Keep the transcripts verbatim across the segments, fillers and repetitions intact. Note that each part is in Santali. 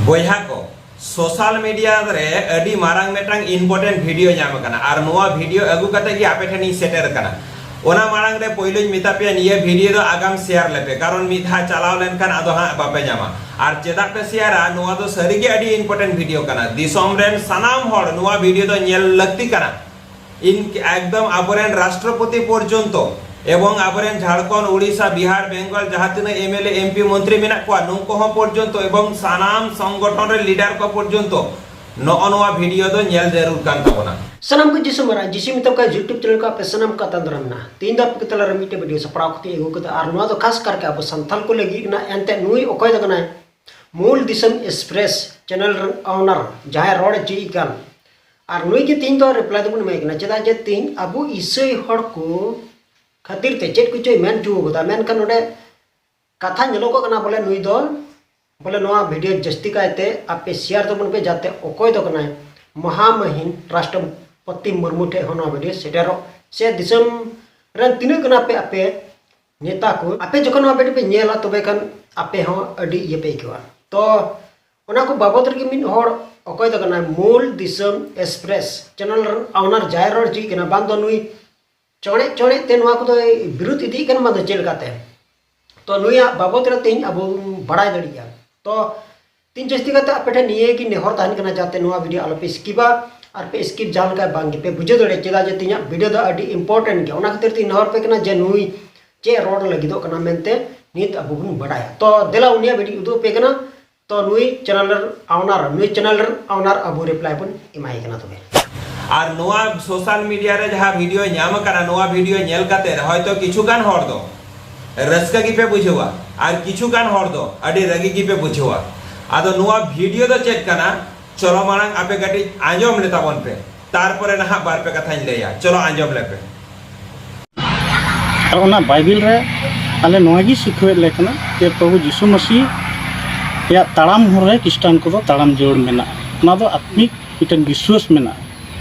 ᱵᱚᱭᱦᱟ ᱠᱚ, ᱥᱳᱥᱟᱞ ᱢᱤᱰᱤᱭᱟ ᱨᱮ ᱟᱹᱰᱤ ᱢᱟᱨᱟᱝ ᱢᱤᱫᱴᱟᱝ ᱤᱢᱯᱚᱨᱴᱮᱱᱴ ᱵᱷᱤᱰᱤᱭᱳ ᱧᱟᱢ ᱟᱠᱟᱱᱟ ᱟᱨ ᱱᱚᱣᱟ ᱵᱷᱤᱰᱤᱭᱳ ᱟᱹᱜᱩ ᱠᱟᱛᱮ ᱜᱮ ᱟᱯᱮ ᱴᱷᱮᱱ ᱤᱧ ᱥᱮᱴᱮᱨ ᱟᱠᱟᱱᱟ᱾ ᱚᱱᱟ ᱢᱟᱲᱟᱝ ᱨᱮ ᱯᱳᱭᱞᱳᱧ ᱢᱮᱛᱟ ᱯᱮᱭᱟ, ᱱᱤᱭᱟᱹ ᱵᱷᱤᱰᱤᱭᱳ ᱫᱚ ᱟᱜᱟᱢ ᱥᱮᱭᱟᱨ ᱞᱮᱯᱮ, ᱠᱟᱨᱚᱱ ᱢᱤᱫ ᱫᱷᱟᱣ ᱪᱟᱞᱟᱣ ᱞᱮᱱᱠᱷᱟᱱ ᱟᱫᱚ ᱦᱟᱸᱜ ᱵᱟᱯᱮ ᱧᱟᱢᱟ᱾ ᱟᱨ ᱪᱮᱫᱟᱜ ᱯᱮ ᱥᱮᱭᱟᱨᱟ? ᱱᱚᱣᱟ ᱫᱚ ᱥᱟᱹᱨᱤᱜᱮ ᱟᱹᱰᱤ ᱤᱢᱯᱚᱨᱴᱮᱱᱴ ᱵᱷᱤᱰᱤᱭᱳ ᱠᱟᱱᱟ᱾ ᱫᱤᱥᱚᱢ ᱨᱮᱱ ᱥᱟᱱᱟᱢ ᱦᱚᱲ ᱱᱚᱣᱟ ᱵᱷᱤᱰᱤᱭᱳ ᱫᱚ ᱧᱮᱞ ᱞᱟᱹᱠᱛᱤ ᱠᱟᱱᱟ᱾ ᱤᱱ ᱮᱠᱫᱚᱢ ᱟᱵᱚᱨᱮᱱ ᱨᱟᱥᱴᱨᱚᱯᱚᱛᱤ ᱯᱚᱨᱡᱚᱱᱛᱚ ᱮᱵᱚᱝ ᱟᱵᱚᱨᱮᱱ ᱡᱷᱟᱲᱠᱷᱚᱸᱰ, ᱩᱲᱤᱥᱥᱟ, ᱵᱤᱦᱟᱨ, ᱵᱮᱝᱜᱚᱞ ᱡᱟᱦᱟᱸ ᱛᱤᱱᱟᱹᱜ ᱮᱢᱮᱞᱮ, ᱮᱢᱯᱤ, ᱢᱚᱱᱛᱨᱤ ᱢᱮᱱᱟᱜ ᱠᱚᱣᱟ, ᱱᱩᱠᱩ ᱦᱚᱸ ᱯᱚᱨᱡᱚᱱᱛᱚ ᱮᱵᱚᱝ ᱥᱟᱱᱟᱢ ᱥᱚᱝᱜᱚᱴᱷᱚᱱ ᱨᱮ ᱞᱤᱰᱟᱨ ᱠᱚ ᱯᱚᱨᱡᱚᱱᱛᱚ ᱱᱚᱜᱼᱚ ᱱᱚᱣᱟ ᱵᱷᱤᱰᱤᱭᱳ ᱫᱚ ᱧᱮᱞ ᱡᱟᱹᱨᱩᱲ ᱠᱟᱱ ᱛᱟᱵᱚᱱᱟ᱾ ᱥᱟᱱᱟᱢ ᱠᱚ ᱡᱤᱥᱩ ᱢᱟᱨᱟᱝ ᱡᱤᱥᱩ ᱢᱮᱛᱟᱢ ᱠᱟᱱ YouTube ᱪᱮᱱᱮᱞ ᱠᱚ ᱟᱯᱮ ᱥᱟᱱᱟᱢ ᱠᱚ ᱟᱛᱟᱝ ᱫᱟᱨᱟᱢ ᱢᱮᱱᱟᱜᱼᱟ᱾ ᱛᱮᱦᱮᱧ ᱫᱚ ᱟᱯᱮ ᱠᱚ ᱛᱟᱞᱟᱨᱮ ᱢᱤᱫᱴᱮᱡ ᱵᱷᱤᱰᱤᱭᱳ ᱥᱟᱯᱲᱟᱣ ᱠᱟᱛᱮ ᱟᱹᱜᱩ ᱠᱟᱫᱟ, ᱟᱨ ᱱᱚᱣᱟ ᱫᱚ ᱠᱷᱟᱥ ᱠᱟᱨᱠᱮ ᱟᱵᱚ ᱥᱟᱱᱛᱟᱞ ᱠᱚ ᱞᱟᱹᱜᱤᱫ ᱠᱟᱱᱟ᱾ ᱮᱱᱛᱮ ᱱᱩᱭ ᱚᱠᱚᱭ ᱫᱚ ᱠᱟᱱᱟᱭ? ᱢᱩᱞ ᱫᱤᱥᱚᱢ ᱮᱠᱥᱯᱨᱮᱥ ᱪᱮᱱᱮᱞ ᱨᱮᱱ ᱚᱣᱱᱟᱨ, ᱡᱟᱦᱟᱸᱭ ᱨᱚᱲ ᱦᱚᱪᱚᱭᱮᱫ ᱠᱟᱱ, ᱟᱨ ᱱᱩᱭ ᱜᱮ ᱛᱮᱦᱮᱧ ᱫᱚ ᱨᱤᱯᱞᱟᱭ ᱫᱚᱵᱚᱱ ᱮᱢᱟᱭ ᱠᱟᱱᱟ᱾ ᱪᱮᱫᱟᱜ ᱡᱮ ᱛᱮᱦᱮᱧ ᱟᱵᱚ ᱤᱥᱟᱹᱭ ᱦᱚᱲ ᱠᱚ ᱠᱷᱟᱹᱛᱤᱨ ᱛᱮ ᱪᱮᱫ ᱠᱚᱪᱚᱭ ᱢᱮᱱ ᱦᱚᱪᱚ ᱠᱟᱫᱟ, ᱢᱮᱱᱠᱷᱟᱱ ᱱᱚᱰᱮ ᱠᱟᱛᱷᱟ ᱧᱮᱞᱚᱜᱚᱜ ᱠᱟᱱᱟ ᱵᱚᱞᱮ ᱱᱩᱭ ᱫᱚ ᱵᱚᱞᱮ ᱱᱚᱣᱟ ᱵᱷᱤᱰᱤᱭᱳ ᱡᱟᱹᱥᱛᱤ ᱠᱟᱭᱛᱮ ᱟᱯᱮ ᱥᱮᱭᱟᱨ ᱛᱟᱵᱚᱱ ᱯᱮ, ᱡᱟᱛᱮ ᱚᱠᱚᱭ ᱫᱚ ᱠᱟᱱᱟᱭ ᱢᱚᱦᱟᱢᱟᱦᱤᱱ ᱨᱟᱥᱴᱨᱚᱯᱚᱛᱤ ᱢᱩᱨᱢᱩ ᱴᱷᱮᱡ ᱦᱚᱸ ᱱᱚᱣᱟ ᱵᱷᱤᱰᱤᱭᱳ ᱥᱮᱴᱮᱨᱚᱜ, ᱥᱮ ᱫᱤᱥᱚᱢ ᱨᱮᱱ ᱛᱤᱱᱟᱹᱜ ᱠᱟᱱᱟ ᱯᱮ ᱟᱯᱮ ᱱᱮᱛᱟ ᱠᱚ, ᱟᱯᱮ ᱡᱚᱠᱷᱚᱱ ᱱᱚᱣᱟ ᱵᱷᱤᱰᱤᱭᱳ ᱯᱮ ᱧᱮᱞᱟ, ᱛᱚᱵᱮ ᱠᱷᱟᱱ ᱟᱯᱮ ᱦᱚᱸ ᱟᱹᱰᱤ ᱤᱭᱟᱹ ᱯᱮ ᱟᱹᱭᱠᱟᱹᱣᱟ᱾ ᱛᱚ ᱚᱱᱟ ᱠᱚ ᱵᱟᱵᱚᱛ ᱨᱮᱜᱮ ᱢᱤᱫ ᱦᱚᱲ ᱚᱠᱚᱭ ᱫᱚ ᱠᱟᱱᱟᱭ ᱢᱩᱞ ᱫᱤᱥᱚᱢ ᱮᱠᱥᱯᱨᱮᱥ ᱪᱮᱱᱮᱞ ᱨᱮᱱ ᱚᱣᱱᱟᱨ ᱡᱟᱦᱟᱸᱭ ᱨᱚᱲ ᱦᱚᱪᱚᱭᱮᱫ ᱠᱟᱱᱟ, ᱵᱟᱝ ᱫᱚ ᱱᱩᱭ ᱪᱚᱲᱮᱡ ᱪᱚᱲᱮᱡ ᱛᱮ ᱱᱚᱣᱟ ᱠᱚᱫᱚᱭ ᱵᱤᱨᱩᱫᱷ ᱤᱫᱤᱭᱮᱫ ᱠᱟᱱᱟ, ᱵᱟᱝ ᱫᱚ ᱪᱮᱫ ᱞᱮᱠᱟᱛᱮ᱾ ᱛᱚ ᱱᱩᱭᱟᱜ ᱵᱟᱵᱚᱛ ᱨᱮ ᱛᱮᱦᱮᱧ ᱟᱵᱚ ᱵᱚᱱ ᱵᱟᱲᱟᱭ ᱫᱟᱲᱮᱭᱟᱜᱼᱟ᱾ ᱛᱚ ᱛᱤᱧ ᱡᱟᱹᱥᱛᱤ ᱠᱟᱛᱮ ᱟᱯᱮ ᱴᱷᱮᱱ ᱱᱤᱭᱟᱹ ᱜᱮ ᱱᱮᱦᱚᱨ ᱛᱟᱦᱮᱱ ᱠᱟᱱᱟ, ᱡᱟᱛᱮ ᱱᱚᱣᱟ ᱵᱷᱤᱰᱤᱭᱳ ᱟᱞᱚᱯᱮ ᱥᱠᱤᱯᱟ, ᱟᱨ ᱯᱮ ᱥᱠᱤᱯ ᱡᱟᱦᱟᱸ ᱞᱮᱠᱟ ᱵᱟᱝ ᱜᱮᱯᱮ ᱵᱩᱡᱷᱟᱹᱣ ᱫᱟᱲᱮᱭᱟᱜᱼᱟ, ᱪᱮᱫᱟᱜ ᱡᱮ ᱛᱮᱦᱮᱧᱟᱜ ᱵᱷᱤᱰᱤᱭᱳ ᱫᱚ ᱟᱹᱰᱤ ᱤᱢᱯᱚᱨᱴᱮᱱᱴ ᱜᱮᱭᱟ᱾ ᱚᱱᱟ ᱠᱷᱟᱹᱛᱤᱨ ᱛᱮ ᱱᱮᱦᱚᱨ ᱯᱮ ᱠᱟᱱᱟ ᱡᱮ ᱱᱩᱭ ᱪᱮᱫ ᱨᱚᱲ ᱞᱟᱹᱜᱤᱫᱚᱜ ᱠᱟᱱᱟ ᱢᱮᱱᱛᱮ ᱱᱤᱛ ᱟᱵᱚ ᱵᱚᱱ ᱵᱟᱰᱟᱭᱟ᱾ ᱛᱚ ᱫᱮᱞᱟ ᱩᱱᱤᱭᱟᱜ ᱵᱷᱤᱰᱤᱭᱳ ᱩᱫᱩᱜ ᱟᱯᱮ ᱠᱟᱱᱟ᱾ ᱛᱚ ᱱᱩᱭ ᱪᱮᱱᱮᱞ ᱨᱮᱱ ᱚᱣᱱᱟᱨ, ᱱᱩᱭ ᱪᱮᱱᱮᱞ ᱨᱮᱱ ᱚᱣᱱᱟᱨ ᱟᱵᱚ ᱨᱤᱯᱞᱟᱭ ᱵᱚᱱ ᱮᱢᱟᱭ ᱠᱟᱱᱟ ᱛᱚᱵᱮ᱾ ᱟᱨ ᱱᱚᱣᱟ ᱥᱳᱥᱟᱞ ᱢᱤᱰᱤᱭᱟ ᱨᱮ ᱡᱟᱦᱟᱸ ᱵᱷᱤᱰᱤᱭᱳ ᱧᱟᱢ ᱟᱠᱟᱱᱟ, ᱱᱚᱣᱟ ᱵᱷᱤᱰᱤᱭᱳ ᱧᱮᱞ ᱠᱟᱛᱮ ᱦᱚᱭᱛᱚ ᱠᱤᱪᱷᱩ ᱜᱟᱱ ᱦᱚᱲ ᱫᱚ ᱨᱟᱹᱥᱠᱟᱹ ᱜᱮᱯᱮ ᱵᱩᱡᱷᱟᱹᱣᱟ ᱟᱨ ᱠᱤᱪᱷᱩ ᱜᱟᱱ ᱦᱚᱲ ᱫᱚ ᱟᱹᱰᱤ ᱨᱟᱹᱜᱤ ᱜᱮᱯᱮ ᱵᱩᱡᱷᱟᱹᱣᱟ᱾ ᱟᱫᱚ ᱱᱚᱣᱟ ᱵᱷᱤᱰᱤᱭᱳ ᱫᱚ ᱪᱮᱫ ᱠᱟᱱᱟ? ᱪᱚᱞᱚ ᱢᱟᱲᱟᱝ ᱟᱯᱮ ᱠᱟᱹᱴᱤᱡ ᱟᱸᱡᱚᱢ ᱞᱮ ᱛᱟᱵᱚᱱ ᱯᱮ, ᱛᱟᱨᱯᱚᱨᱮ ᱱᱟᱦᱟᱜ ᱵᱟᱨ ᱯᱮ ᱠᱟᱛᱷᱟᱧ ᱞᱟᱹᱭᱟ᱾ ᱪᱚᱞᱚ ᱟᱸᱡᱚᱢ ᱞᱮᱯᱮ᱾ ᱟᱨ ᱚᱱᱟ ᱵᱟᱭᱵᱮᱞ ᱨᱮ ᱟᱞᱮ ᱱᱚᱣᱟ ᱜᱮ ᱥᱤᱠᱷᱟᱹᱣᱮᱫ ᱞᱮ ᱠᱟᱱᱟ ᱡᱮ ᱯᱨᱚᱵᱷᱩ ᱡᱤᱥᱩ ᱢᱟᱹᱥᱤ ᱨᱮᱭᱟᱜ ᱛᱟᱲᱟᱢ ᱦᱚᱨ ᱨᱮ ᱠᱷᱨᱤᱥᱴᱟᱱ ᱠᱚᱫᱚ ᱛᱟᱲᱟᱢ ᱡᱟᱹᱨᱩᱲ ᱢᱮᱱᱟᱜᱼᱟ᱾ ᱚᱱᱟ ᱫᱚ ᱟᱛᱢᱤᱠ ᱢᱤᱫᱴᱮᱱ ᱵᱤᱥᱣᱟᱹᱥ ᱢᱮᱱᱟᱜᱼᱟ᱾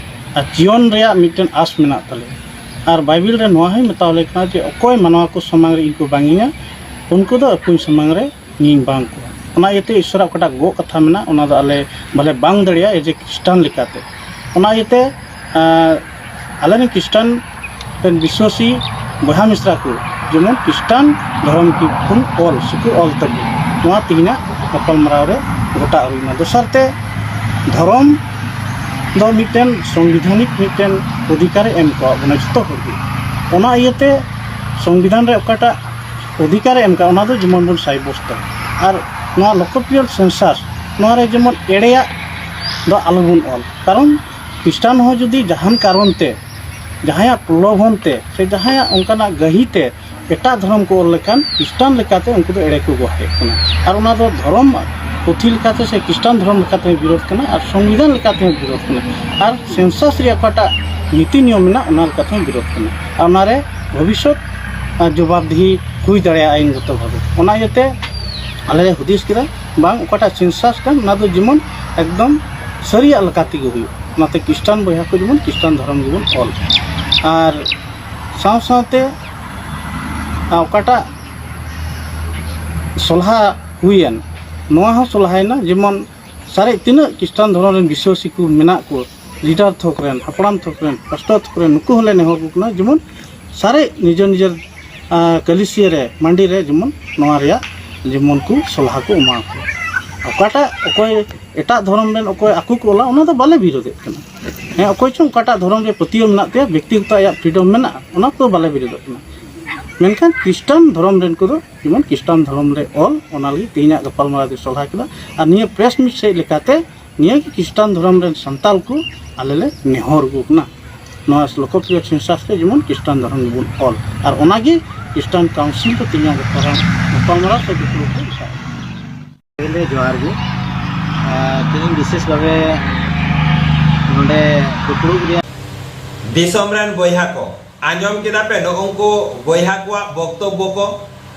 ᱟᱨ ᱡᱤᱭᱚᱱ ᱨᱮᱭᱟᱜ ᱢᱤᱫᱴᱮᱱ ᱟᱸᱥ ᱢᱮᱱᱟᱜ ᱛᱟᱞᱮᱭᱟ᱾ ᱟᱨ ᱵᱟᱭᱵᱮᱞ ᱨᱮ ᱱᱚᱣᱟ ᱦᱚᱸᱭ ᱢᱮᱛᱟᱣ ᱞᱮ ᱠᱟᱱᱟ ᱡᱮ ᱚᱠᱚᱭ ᱢᱟᱱᱣᱟ ᱠᱚ ᱥᱟᱢᱟᱝ ᱨᱮ ᱤᱧ ᱠᱚ ᱵᱟᱝ ᱤᱧᱟ, ᱩᱱᱠᱩ ᱫᱚ ᱟᱹᱠᱩᱧ ᱥᱟᱢᱟᱝ ᱨᱮ ᱤᱧᱤᱧ ᱵᱟᱝ ᱠᱚᱣᱟ᱾ ᱚᱱᱟ ᱤᱭᱟᱹᱛᱮ ᱤᱥᱚᱨᱟᱜ ᱚᱠᱟᱴᱟᱜ ᱜᱚᱜ ᱠᱟᱛᱷᱟ ᱢᱮᱱᱟᱜ, ᱚᱱᱟ ᱫᱚ ᱟᱞᱮ ᱵᱟᱞᱮ ᱵᱟᱝ ᱫᱟᱲᱮᱭᱟᱜᱼᱟ ᱮᱡᱮ ᱠᱷᱨᱤᱥᱴᱟᱱ ᱞᱮᱠᱟᱛᱮ᱾ ᱚᱱᱟ ᱤᱭᱟᱹᱛᱮ ᱟᱞᱮ ᱨᱮᱱ ᱠᱷᱨᱤᱥᱴᱟᱱ ᱨᱮᱱ ᱵᱤᱥᱣᱟᱥᱤ ᱵᱚᱭᱦᱟ ᱢᱤᱥᱨᱟ ᱠᱚ ᱡᱮᱢᱚᱱ ᱠᱷᱨᱤᱥᱴᱟᱱ ᱫᱷᱚᱨᱚᱢ ᱠᱤ ᱠᱷᱚᱱ ᱚᱞ ᱥᱮᱠᱚ ᱚᱞ ᱛᱟᱵᱚᱱ, ᱱᱚᱣᱟ ᱛᱮᱦᱮᱧᱟᱜ ᱜᱟᱯᱟᱞᱢᱟᱨᱟᱣ ᱨᱮ ᱜᱚᱴᱟ ᱦᱩᱭᱱᱟ᱾ ᱫᱚᱥᱟᱨ ᱛᱮ, ᱫᱷᱚᱨᱚᱢ ᱫᱚ ᱢᱤᱫᱴᱮᱱ ᱥᱚᱝᱵᱤᱫᱷᱟᱱᱤᱠ ᱢᱤᱫᱴᱮᱱ ᱚᱫᱷᱤᱠᱟᱨᱮ ᱮᱢ ᱠᱟᱣᱟᱫ ᱵᱚᱱᱟ ᱡᱚᱛᱚ ᱦᱚᱲ ᱜᱮ᱾ ᱚᱱᱟ ᱤᱭᱟᱹᱛᱮ ᱥᱚᱝᱵᱤᱫᱷᱟᱱ ᱨᱮ ᱚᱠᱟᱴᱟᱜ ᱚᱫᱷᱤᱠᱟᱨᱮ ᱮᱢ ᱠᱟᱜ, ᱚᱱᱟ ᱫᱚ ᱡᱮᱢᱚᱱ ᱵᱚᱱ ᱥᱟᱵᱭᱚᱥᱛᱟ᱾ ᱟᱨ ᱱᱚᱣᱟ ᱞᱳᱠᱚᱯᱨᱤᱭᱚ ᱥᱮᱱᱥᱟᱥ, ᱱᱚᱣᱟ ᱨᱮ ᱡᱮᱢᱚᱱ ᱮᱲᱮᱭᱟᱜ ᱫᱚ ᱟᱞᱚᱵᱚᱱ ᱚᱞ, ᱠᱟᱨᱚᱱ ᱠᱷᱨᱤᱥᱴᱟᱱ ᱦᱚᱸ ᱡᱩᱫᱤ ᱡᱟᱦᱟᱱ ᱠᱟᱨᱚᱱ ᱛᱮ, ᱡᱟᱦᱟᱸᱭᱟᱜ ᱯᱨᱚᱞᱳᱵᱷᱚᱱ ᱛᱮ ᱥᱮ ᱡᱟᱦᱟᱸᱭᱟᱜ ᱚᱱᱠᱟᱱᱟᱜ ᱜᱟᱹᱦᱤ ᱛᱮ ᱮᱴᱟᱜ ᱫᱷᱚᱨᱚᱢ ᱠᱚ ᱚᱞ ᱞᱮᱠᱷᱟᱱ ᱠᱷᱨᱤᱥᱴᱟᱱ ᱞᱮᱠᱟᱛᱮ ᱩᱱᱠᱩ ᱫᱚ ᱮᱲᱮ ᱠᱚ ᱜᱚᱦᱮᱫ ᱠᱟᱱᱟ᱾ ᱟᱨ ᱚᱱᱟ ᱫᱚ ᱫᱷᱚᱨᱚᱢ ᱯᱩᱛᱷᱤ ᱞᱮᱠᱟᱛᱮ ᱥᱮ ᱠᱷᱨᱤᱥᱴᱟᱱ ᱫᱷᱚᱨᱚᱢ ᱞᱮᱠᱟᱛᱮ ᱦᱚᱸ ᱵᱤᱨᱳᱫᱷ ᱠᱟᱱᱟ ᱟᱨ ᱥᱚᱝᱵᱤᱫᱷᱟᱱ ᱞᱮᱠᱟᱛᱮ ᱦᱚᱸ ᱵᱤᱨᱳᱫᱷ ᱠᱟᱱᱟ᱾ ᱟᱨ ᱥᱮᱱᱥᱟᱥ ᱨᱮᱭᱟᱜ ᱚᱠᱟᱴᱟᱜ ᱱᱤᱛᱤ ᱱᱤᱭᱚᱢ ᱢᱮᱱᱟᱜ, ᱚᱱᱟ ᱞᱮᱠᱟᱛᱮ ᱦᱚᱸ ᱵᱤᱨᱳᱫᱷ ᱠᱟᱱᱟ᱾ ᱟᱨ ᱚᱱᱟᱨᱮ ᱵᱷᱚᱵᱤᱥᱥᱚᱛ ᱟᱨ ᱡᱚᱵᱟᱵᱫᱤᱦᱤ ᱦᱩᱭ ᱫᱟᱲᱮᱭᱟᱜᱼᱟ ᱟᱭᱤᱱᱜᱚᱛᱚ ᱵᱷᱟᱵᱮ᱾ ᱚᱱᱟ ᱤᱭᱟᱹᱛᱮ ᱟᱞᱮ ᱞᱮ ᱦᱩᱫᱤᱥ ᱠᱮᱫᱟ, ᱵᱟᱝ, ᱚᱠᱟᱴᱟᱜ ᱥᱮᱱᱥᱟᱥ ᱠᱟᱱ, ᱚᱱᱟ ᱫᱚ ᱡᱮᱢᱚᱱ ᱮᱠᱫᱚᱢ ᱥᱟᱹᱨᱤᱭᱟᱜ ᱞᱮᱠᱟ ᱛᱮᱜᱮ ᱦᱩᱭᱩᱜ᱾ ᱚᱱᱟᱛᱮ ᱠᱷᱨᱤᱥᱴᱟᱱ ᱵᱚᱭᱦᱟ ᱠᱚ ᱡᱮᱢᱚᱱ ᱠᱷᱨᱤᱥᱴᱟᱱ ᱫᱷᱚᱨᱚᱢ ᱜᱮᱵᱚᱱ ᱚᱞ᱾ ᱟᱨ ᱥᱟᱶ ᱥᱟᱶᱛᱮ, ᱟᱨ ᱚᱠᱟᱴᱟᱜ ᱥᱚᱞᱦᱟ ᱦᱩᱭᱮᱱ, ᱱᱚᱣᱟ ᱦᱚᱸ ᱥᱚᱞᱦᱟᱭᱮᱱᱟ, ᱡᱮᱢᱚᱱ ᱥᱟᱨᱮᱡ ᱛᱤᱱᱟᱹᱜ ᱠᱷᱨᱤᱥᱴᱟᱱ ᱫᱷᱚᱨᱚᱢ ᱨᱮᱱ ᱵᱤᱥᱣᱟᱥᱤ ᱠᱚ ᱢᱮᱱᱟᱜ ᱠᱚ, ᱞᱤᱰᱟᱨ ᱛᱷᱚᱠ ᱨᱮᱱ, ᱦᱟᱯᱲᱟᱢ ᱛᱷᱚᱠ ᱨᱮᱱ, ᱯᱟᱥᱴᱚᱨ ᱛᱷᱚᱠ ᱨᱮᱱ, ᱱᱩᱠᱩ ᱦᱚᱸᱞᱮ ᱱᱮᱦᱚᱨ ᱟᱠᱚ ᱠᱟᱱᱟ, ᱡᱮᱢᱚᱱ ᱥᱟᱨᱮᱡ ᱱᱤᱡᱮᱨ ᱱᱤᱡᱮᱨ, ᱟᱸ, ᱠᱟᱹᱞᱤᱥᱤᱭᱟᱹ ᱨᱮ, ᱢᱟᱹᱰᱤ ᱨᱮ ᱡᱮᱢᱚᱱ ᱱᱚᱣᱟ ᱨᱮᱭᱟᱜ ᱡᱮᱢᱚᱱ ᱠᱚ ᱥᱚᱞᱦᱟ ᱠᱚ ᱮᱢᱟ ᱠᱚ᱾ ᱚᱠᱟᱴᱟᱜ ᱚᱠᱚᱭ ᱮᱴᱟᱜ ᱫᱷᱚᱨᱚᱢ ᱨᱮᱱ ᱚᱠᱚᱭ ᱟᱠᱚ ᱠᱚ ᱚᱞᱟ, ᱚᱱᱟ ᱫᱚ ᱵᱟᱞᱮ ᱵᱤᱨᱳᱫᱮᱫ ᱠᱟᱱᱟ᱾ ᱦᱮᱸ, ᱚᱠᱚᱭ ᱪᱚᱝ ᱚᱠᱟᱴᱟᱜ ᱫᱷᱚᱨᱚᱢ ᱨᱮ ᱯᱟᱹᱛᱭᱟᱹᱣ ᱢᱮᱱᱟᱜ ᱛᱟᱭᱟ, ᱵᱮᱠᱛᱤᱜᱚᱛᱚ ᱟᱭᱟᱜ freedom ᱢᱮᱱᱟᱜᱼᱟ, ᱚᱱᱟ ᱠᱚᱫᱚ ᱵᱟᱞᱮ ᱵᱤᱨᱳᱫᱚᱜ ᱠᱟᱱᱟ᱾ ᱢᱮᱱᱠᱷᱟᱱ ᱠᱷᱨᱤᱥᱴᱟᱱ ᱫᱷᱚᱨᱚᱢ ᱨᱮᱱ ᱠᱚᱫᱚ ᱡᱮᱢᱚᱱ ᱠᱷᱨᱤᱥᱴᱟᱱ ᱫᱷᱚᱨᱚᱢ ᱨᱮ ᱚᱞ, ᱚᱱᱟ ᱞᱟᱹᱜᱤᱫ ᱛᱮᱦᱮᱧᱟᱜ ᱜᱟᱯᱟᱞᱢᱟᱨᱟᱣ ᱫᱚ ᱥᱚᱞᱦᱟ ᱠᱮᱫᱟ᱾ ᱟᱨ ᱱᱤᱭᱟᱹ press meet ᱥᱮᱫ ᱞᱮᱠᱟᱛᱮ ᱱᱤᱭᱟᱹ ᱜᱮ ᱠᱷᱨᱤᱥᱴᱟᱱ ᱫᱷᱚᱨᱚᱢ ᱨᱮᱱ ᱥᱟᱱᱛᱟᱞ ᱠᱚ ᱟᱞᱮ ᱞᱮ ᱱᱮᱦᱚᱨ ᱟᱠᱚ ᱠᱟᱱᱟ, ᱱᱚᱣᱟ ᱞᱳᱠᱚᱯᱨᱤᱭᱚ ᱥᱮᱱᱥᱟᱥ ᱨᱮ ᱡᱮᱢᱚᱱ ᱠᱷᱨᱤᱥᱴᱟᱱ ᱫᱷᱚᱨᱚᱢ ᱜᱮᱵᱚᱱ ᱚᱞ᱾ ᱟᱨ ᱚᱱᱟᱜᱮ ᱠᱷᱨᱤᱥᱴᱟᱱ ᱠᱟᱣᱩᱱᱥᱤᱞ ᱫᱚ ᱛᱮᱦᱮᱧᱟᱜ ᱜᱟᱯᱟᱞᱢᱟᱨᱟᱣ ᱥᱮ ᱫᱩᱯᱲᱩᱵ ᱠᱚ ᱢᱮᱛᱟᱜᱼᱟ᱾ ᱯᱳᱭᱞᱳ ᱡᱚᱦᱟᱨ ᱜᱮ᱾ ᱟᱨ ᱛᱮᱦᱮᱧ ᱵᱤᱥᱮᱥ ᱵᱷᱟᱵᱮ ᱱᱚᱰᱮ ᱫᱩᱯᱲᱩᱵ ᱨᱮᱭᱟᱜ ᱫᱤᱥᱚᱢ ᱨᱮᱱ ᱵᱚᱭᱦᱟ ᱠᱚ, ᱟᱸᱡᱚᱢ ᱠᱮᱫᱟ ᱯᱮ ᱱᱩᱜᱼᱩ ᱱᱩᱠᱩ ᱵᱚᱭᱦᱟ ᱠᱚᱣᱟᱜ ᱵᱚᱠᱛᱚᱵᱵᱚ ᱠᱚ᱾